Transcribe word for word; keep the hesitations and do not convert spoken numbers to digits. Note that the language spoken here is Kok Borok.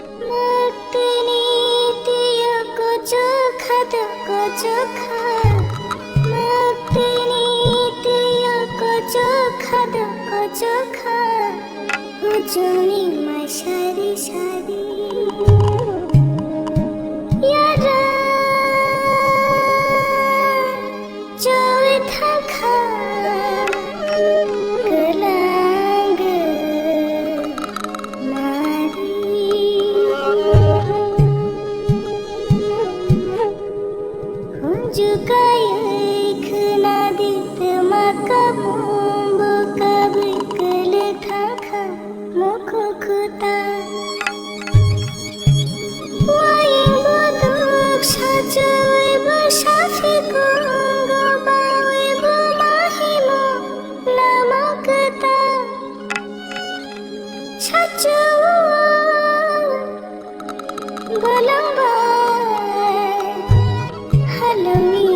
Maktini tiyo kochokha do kochokha. Maktini tiyo kochokha do kochokha. Ujuni mai sari sari. Yara choi thangkha kwlang mari. Hunju kaiwi khwnadi twma kabumbo kabwi kwlwk thangkha. Mokho kwtal. Wayang bodok sachawi bo safi kungo bawi bo mahimo lama kwtal. Sachawi bolong bai halongni.